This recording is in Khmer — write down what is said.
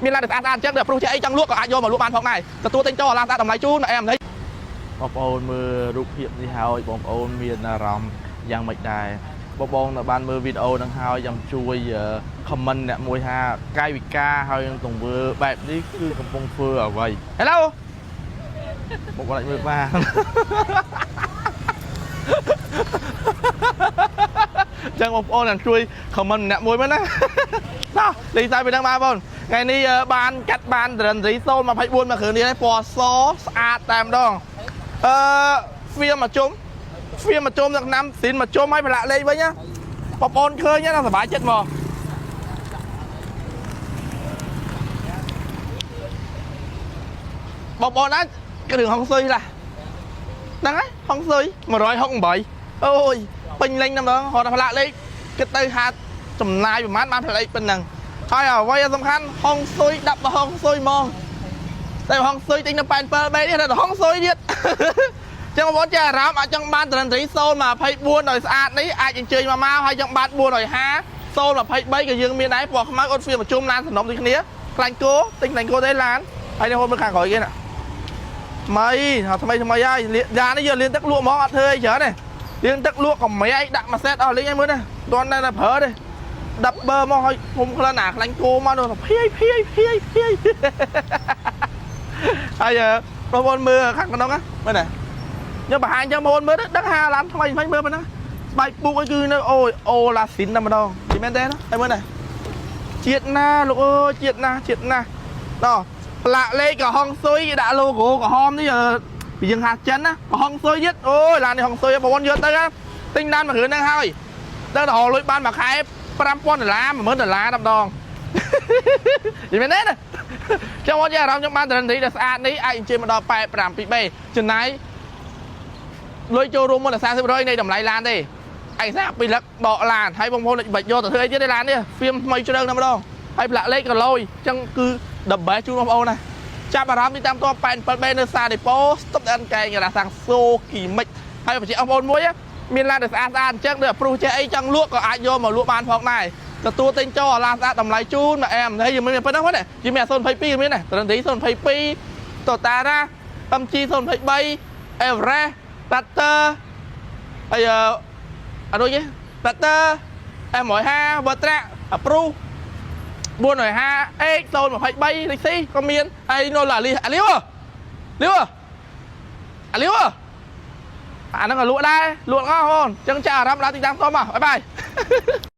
មានឡានស្អាតស្អាតអញ្ចឹងដែលព្រោះជាអីចង់លក់ក៏អាចយកមកលក់បានផងដែរទទួលទិញចូលឡានស្អាតតម្លៃជូនអែមនេះ បងប្អូនមើលរូបភាពនេះហើយបងប្អូនមានអារម្មណ៍យ៉ាងម៉េចដែរបងបងនៅបានមើលវីដេអូហ្នឹងហើយយ៉ាងជួយ comment អ្នកមួយថាកាយវិការហើយនឹងទង្វើបែបនេះគឺកំពុងធ្វើអ្វី Hello បងប្អូនអាចមើលបាន ចឹងបងប្អូននឹងជួយ comment អ្នកមួយមើលណា ណោះលេងតែពីហ្នឹងបាទបងថ្ងៃនេះបានកាត់បាន Drenry 024មួយគ្រឿងនេះហើយពណ៌សស្អាតតែម្ដងអឺហ្វៀមកជុំហ្វៀមកជុំទឹកឆ្នាំស៊ីនមកជុំឲ្យប្រឡាក់លេខវិញណាបងប្អូនឃើញណាសប្បាយចិត្តហ្មងបងប្អូនណាគ្រឿងហុងស៊ុយឡាហ្នឹងហើយហុងស៊ុយ168អូយពេញលេញតែម្ដងរត់ដល់ផ្លាកលេខគិតទៅហាចំណាយប្រហែលបានផ្លាកលេខប៉ុណ្ណឹងហើយអ្វីដែលសំខាន់ហុងស៊ុយដាក់បើហុងស៊ុយហ្មងតែហុងស៊ុយទិញនៅ87 b នេះដល់ហុងស៊ុយទៀត ចឹងបងប្អូនចេះអារម្មណ៍អាចចង់បានត្រឹមត្រី024ដោយស្អាតនេះអាចអញ្ជើញមកមកហើយចង់បាន450 023ក៏យើងមានដែរពណ៌ខ្មៅអត់ហ្វៀមប្រជុំឡានសំណុំដូចគ្នាខ្លាញ់គោទិញខ្លាញ់គោទេឡានហើយនេះហូបមើលខាងក្រោយគេណាថ្មីថ្មីថ្មីហើយយ៉ានេះយកលៀនទឹកលក់ហ្មងអត់ធ្វើអីច្រើនទេលៀនទឹកលក់ក៏មិនអីដាក់មួយសេតអស់លេងឲ្យមើលណាតន់តែប្រើទេដាប់បើមកឲ្យធំក្លិនអាខ្លាញ់គោមកនោះភៀយភៀយភៀយភៀយ ហើយបងប្អូនមើលខាងក្នុងណាមើលណា ខ្ញុំបង្ហាញចឹងបងប្អូនមើលទៅដឹងថាឡានថ្មីថ្មីមើលប៉ុណ្ណាស្បែកពុកអីគឺនៅអូយអូឡាស៊ីនតែម្ដងយីមែនទេណាហើយមើលណាជាតិណាលោកអើយជាតិណាជាតិណាដល់ផ្លាកលេខក៏ហុងស៊ុយគេដាក់ logo ក្រហមនេះពីយើងហាចិនណាក៏ហុងស៊ុយទៀតអូយឡាននេះហុងស៊ុយបងប្អូនយកទៅណាទិញឡានមួយគ្រឿងហ្នឹងហើយដល់រលុយបានមួយខែ5000ដុល្លារ10000ដុល្លារតែម្ដង យីមែនទេណាចឹងបងជាអារម្មណ៍ខ្ញុំបានត្រឹមនេះដែលស្អាតនេះអាចអញ្ជើញមកដល់ 87B ចំណាយ លុយចូលរួមមុនតែ40%នៃតម្លៃឡានទេឯកសារពីរលឹកបកឡានហើយបងប្អូនបាច់យកទៅធ្វើអីទៀតទេឡាននេះហ្វៀមថ្មីជ្រើងតែម្ដងហើយផ្លាកលេខក៏លយអញ្ចឹងគឺ the best ជូនបងប្អូនណាចាប់អារម្មណ៍ទីតាមត 87B នៅសាដេប៉ូស្តុបតែកែងរ៉ាសាំងសូគីមិចហើយបញ្ជាក់បងប្អូនមួយណាមានឡានដែលស្អាតស្អាតអញ្ចឹងដូចអាព្រុសចេះអីចង់លក់ក៏អាចយកមកលក់បានផងដែរទទួលទិញចូលអាឡានស្អាតតម្លៃជូនមកអែមហើយយើងមានប៉ុណ្ណឹងហ្នឹងយើងមាន022មានដែរត្រឹមទី022 Totara MG 023 Everest Raptor ហើយអឺអត់ដូចទេ Raptor M150 Vertra Approve 450 X 023លេខ C ក៏មានហើយនោះឡាលីអាលីវលីវអាលីវអាហ្នឹងក៏លក់ដែរលក់អស់បងអញ្ចឹងចាអារម្មណ៍ដល់ទីតាំងតមកបាយបាយ។